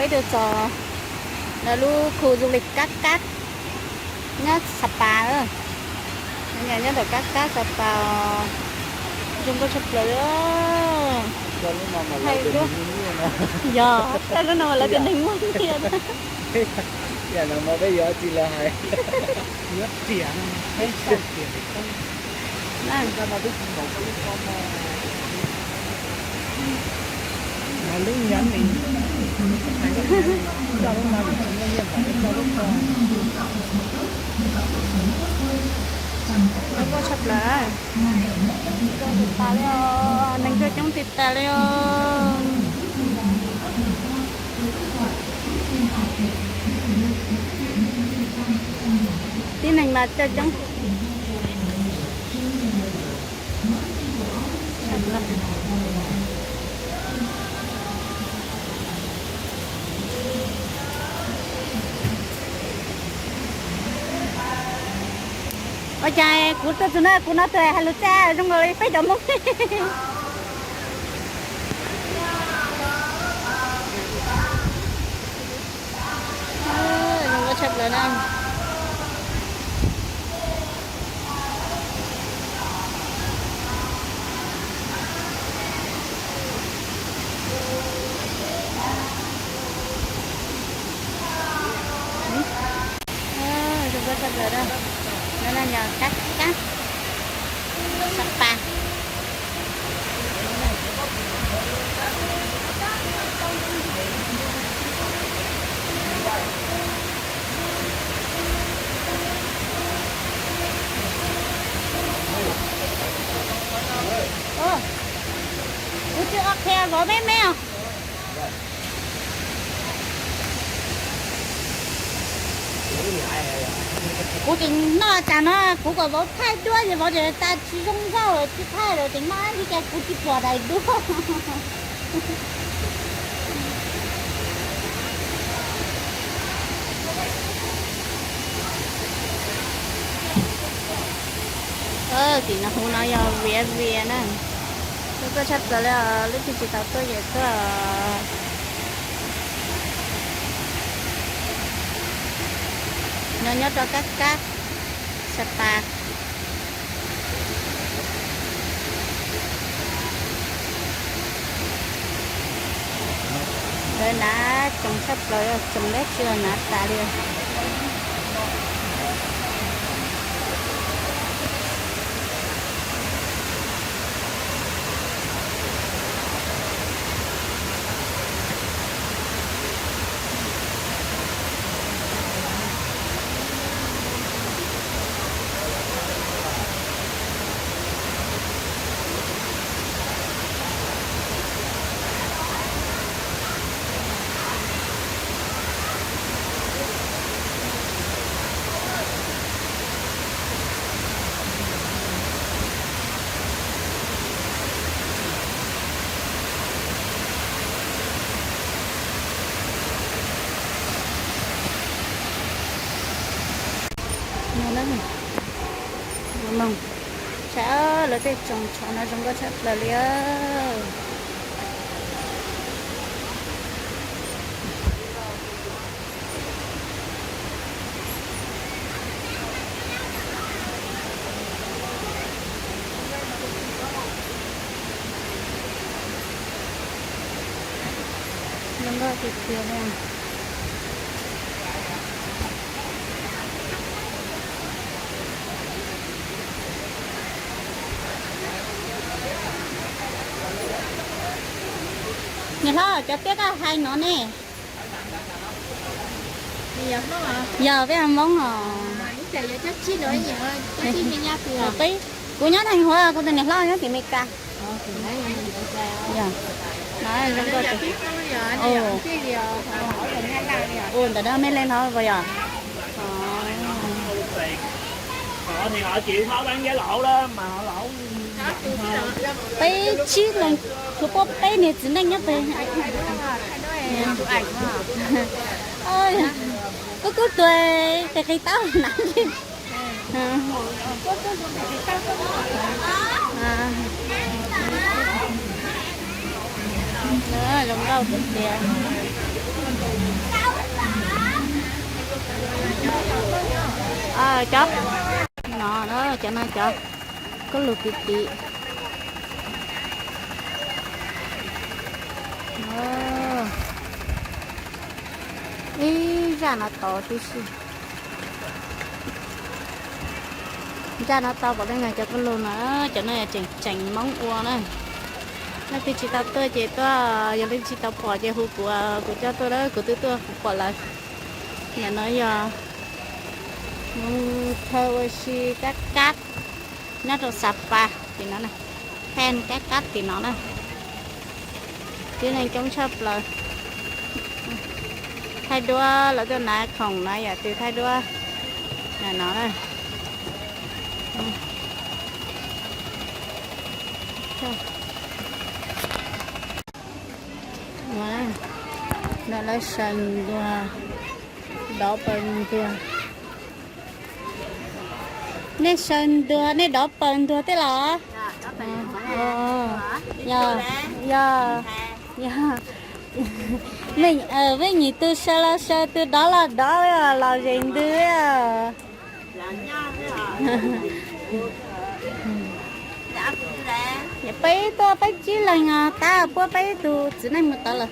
Peb tuaj txog ntawm lub khu du lịch Kab Kab nyob Sapa, nyob ntawm Kab Kab Sapa, zoo nkauj tshaj plaws. Yog, lub no lawv tias neeg muaj nyiaj. Yam no peb yuav tsis lawv hais. Zoo nkauj tshaj plaws. Coob tiv tas li os, neeg tuaj coob tiv tas li os. Tib neeg mas tuaj coob. Ua cas kuv tuaj txog na, kuv no tuaj hais lus txaj zoo nkaus li peb cov Hmoob. Zoo nkauj tshaj plaws na. Zoo nkauj tshaj plaws na. No na yog Kab Kab, Sapa. Kuv tsis qhia vov me me os. Kuv tseem noj tas no, kuv kom vauv thaij duab ces vauv tias tas tsis zoo nkauj tsis thaij lawm, tseem noj ib li cas kuv tsis pom daim duab. Tim no hauv no yog Viav Vias na. Lub koj tshaj plaws li os, lub twg tsis tau tuaj ces tuaj. No nyob rau Kab Kab, Sapa. Lawv hnav tsoos tshaj plaws, tsoos dab tsi los hnav tas li. Saib lawv tej tsoos tshov no zoo nkauj tshaj plaws li. Zoo nkauj tiag tiag li. Niam hlob, cov tiab koj hais no ne? Yog peb Hmoob os. Peb, kuv nyob Thanh Hóa, kuv tus niam hlob nyob tim Meskas. Yog, no zoo nkauj tiag. Ua ntawm no me leej hlob puas yog? Peb tsib leeg, kuv puab peb niag txiv neej nyob pem. Kub kub tuag, qis qis taub na. Zoo nkauj tiag tiag. Cov no, cov no cov koj lug tiv tiv. Ib zaj no tau tib si. Zaj no tau pom tej no cov koj lug no, cov no yog tseem tseem Hmoob ua na. Leej twg tsis tau tuaj ces tuaj, yog leej twg tsis tau pom ces hu kuv, kuv coj tuaj, kuv twb tuaj kuv pom lawm. Ntawm no yog chaw ua si kab kab nyob rau Sapa tim no na. Thaij kab kab tim no na. Tib neeg coob tshaj plaws. Thaij duab, lawv tuaj hnav khoom na, yam twg thaij duab no na. Lawv sawv ntuag, dov paws ntuag. Nej sawv ntuag, nej dov paws ntuag tej los? Yog, yog, yog. Mej nyuam tug sawv los sawv, tug dov los dov, los zes ntwg. Peb tuaj peb tsib leeg, tab puab peb tug txiv neej mus tod lawm.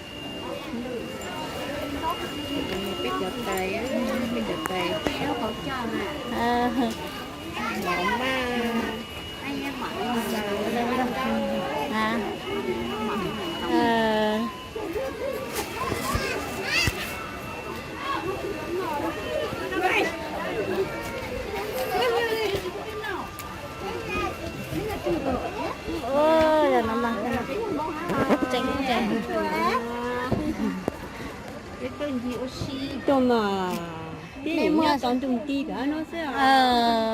Cov no mas,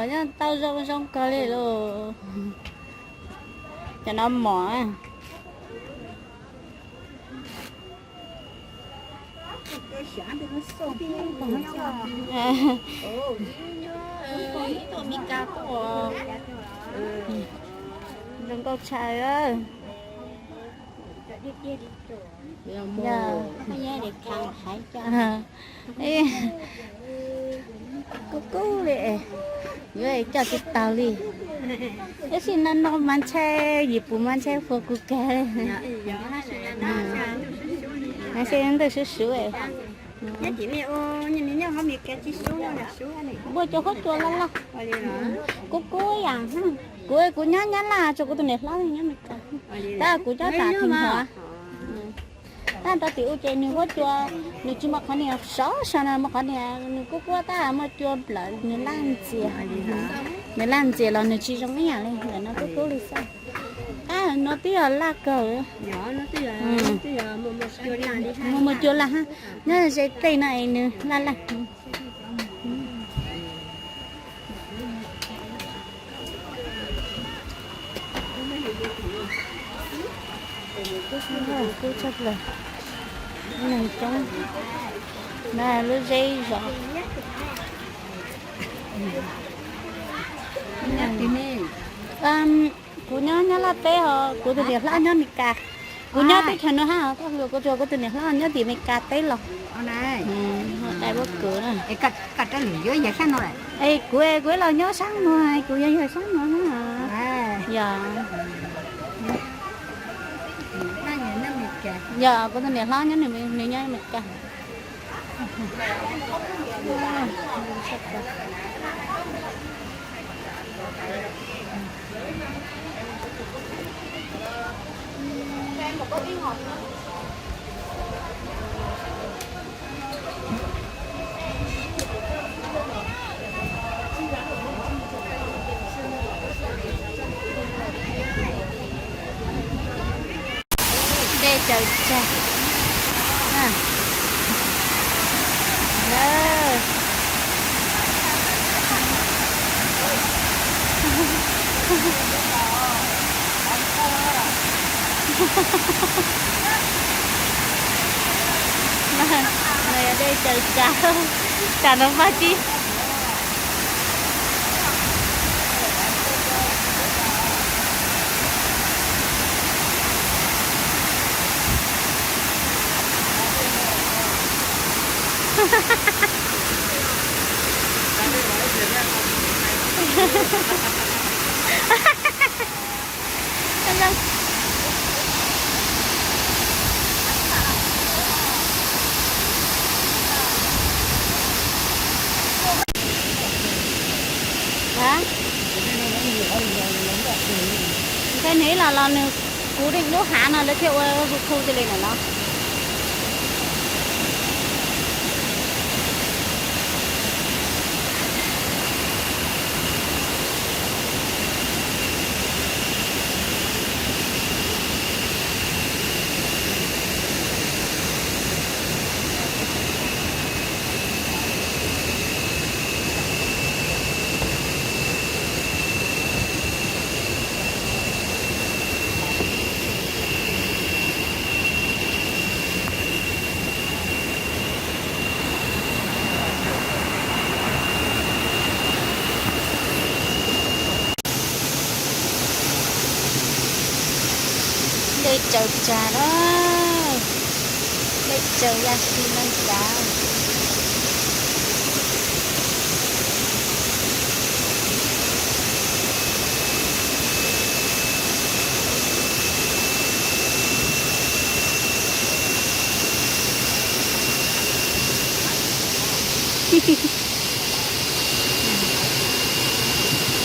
nyob tau zoo zoo kawg li lauj. Cov no mom. Zoo nkauj tshaj. Kub kub li, yuav coj tsis taus li. Tab sis no no mas ntshai yim pus mas ntshai huas kuv kawg. Ntshai ntawj sub sub. Muaj cov huab cua laj laj. Kub kub yam. Kuv, kuv nyob Nyab Laj, tsuas kuv tus niam hlob nyob Meskas. Tab kuv nyob tam Phim Nhuav. Tab rau tim ub ces nws huab cua, nws tsis muaj qhov niag sov sov no, muaj qhov niag nws kub kub tab muaj cua nplawm nws laj ntxias. Nws laj ntxias los nws tsis zoo ib yam li ntawm no kub kub li xwb. Tab no twb yog laj kawg. Muaj muaj cua laj hab, nyob ze tej no es nws laj laj. Kub tshaj plaws, neeg coob, lub zeb zos. Kuv nyob Nyab Laj teb ho kuv tus niam hlob nyob Meskas. Kuv nyob teb chaws no hab, kuv tsuas kuv tus niam hlob nyob tim Meskas teb los. Dai ua kwv na. Es kuv, kuv los nyob sab no, kuv yog yog sab no na. Yog, yog kuv tus niam hlob nyob, nws nyob Meskas. Dej Caws Tsag. No yog Dej Caws Tsag, tsam no Maj Kib. Nqe hnub los los nws kuv deej lub hav no lawv thiaj ua hu khu tiag li na no. Dej tsaws cas lawm, dej tsaws ya si neeg cas.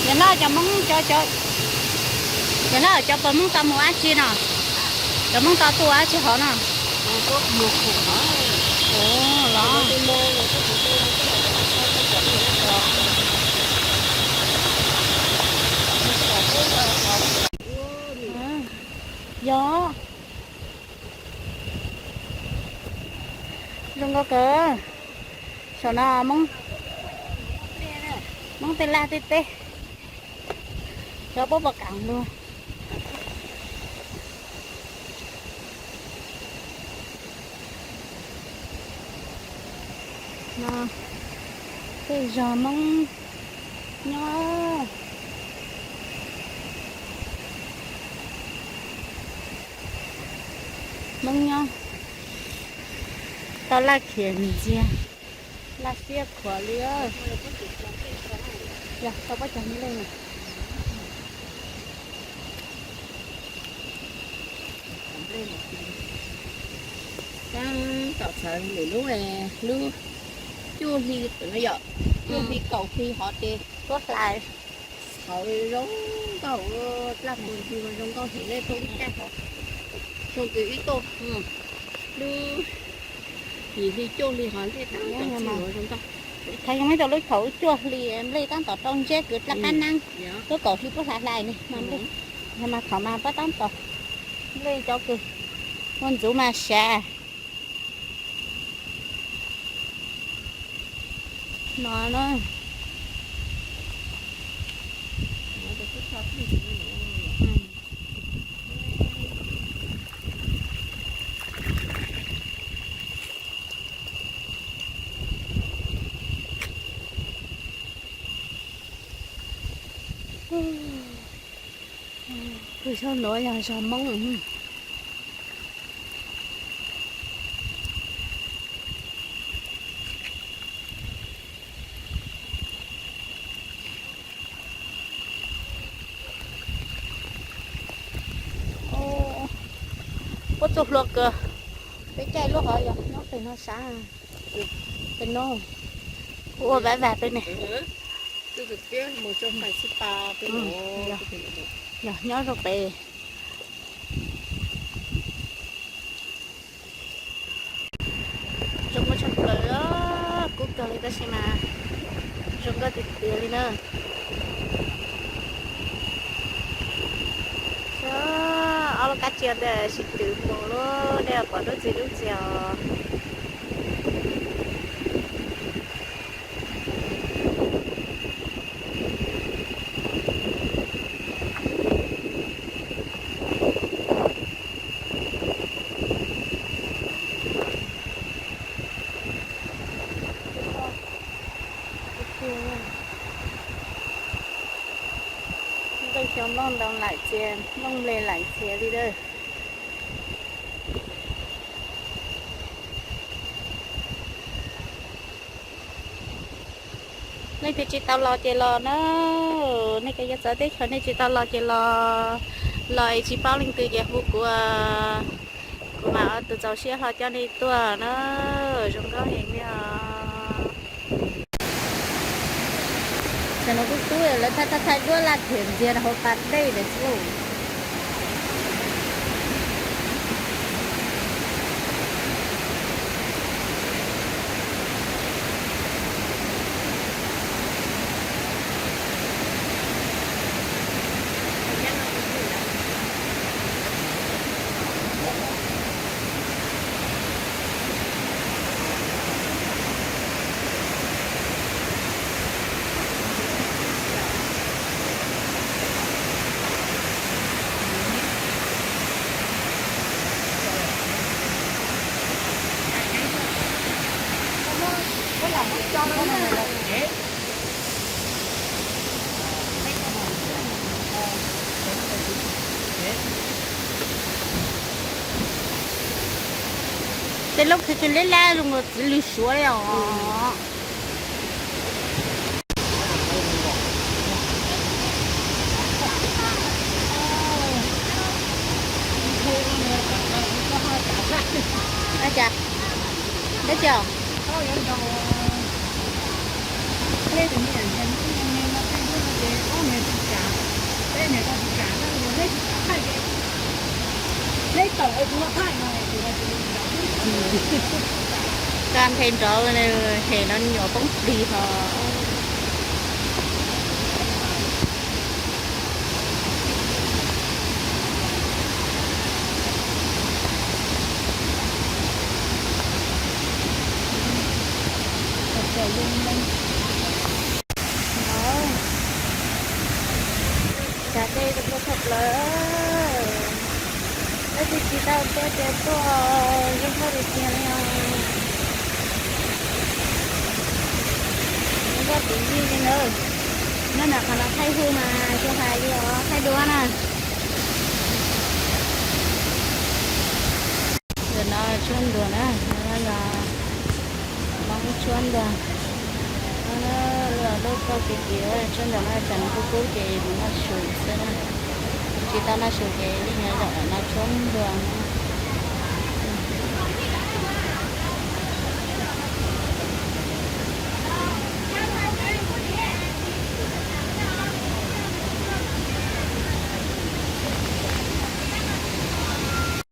Yog no cov Hmoob, cov, cov, yog no cov pog Hmoob tau mus dab tsi no? Cov Hmoob tau tuaj dab tsi hov no? Los yog zoo nkauj kawg. Saum no Hmoob, Hmoob tej laj tej teb, cov pob pov kam lug. No tej zos Hmoob nyob, Hmoob nyob tau laj khiav ntxiag, laj siab khuav li. Yog tau pob cag nplej. Tab tom txhawv lwm lub, lub cuaj hli no yom, cuaj hli kaum hli hov ces tuaj hlais. Txhawv zoo nkauj, dlaj puag ntxig zoo nkauj heev li, tuaj ib caij hov, zoo kws ib tuaj lub yim hli cuaj hli hov nplej tab tom zoo nkauj. Thaum yog tau lub thaum cuaj hli nplej tab tom rau ntseb kws dlaj qab neeb, lub kaum hli puab hlais hlais li mas nplej, yog mas thaum mas puab tab tom nplej cov kws muaj ntxuv mas sav. No na. Pug xyov nuav yog zog Moob. Puab txuj hlua kawg. Peb caij lub hov yog nyob pem no sav, pem no, kuv ua vav vag peb ne. Yog nyob rau pem. Zoo nkauj tshaj plaws, kub kawg li tab sis mas zoo nkauj tiag tiag li na. Ob lub kab tsiab ntawd sib tw mus lub dej pom dub ntxig dub ntxig os. Nplooj xyoob nplooj ntoo laim txias, nplooj nplej laim txias li lawm. Leej twg tsis tau los ces los na, nej cov yog txawv teb chaws nej tsis tau los ces los, los es tsis paub leej twg ces hu kuv, kuv mam ua tus txaus siab hlo coj nej tuaj na, zoo nkauj heev li os. Tam no kuj tub lawv thaij thaij duab laj thiab ntxiag rau hauv pas dej lawm xwb. Tej lub khw tsis leb lab zoo nkaus txiv lws suav li os. Cas, dab tsi os? Kaj nthe nrov, hem no nyuam poob plig ho. Tsav dej tuaj thaj plaws, leej twg tsis tau tuaj ces tuaj, zoo nkauj tiag tiag li os. Zoo nkauj tim yij li ntawd. Nyob nram qhov no thaij hu mas tsis hais li os, thaij duab na. Ntawm no tshuab ntuag na, no yog Hmoob tshuab ntuag. Lub kauj kev kev tshuab ntuag no, cas nws kub kub ces mus noj su xwb na. Tsis tau noj su ces yeej zaum no tshuab ntuag no.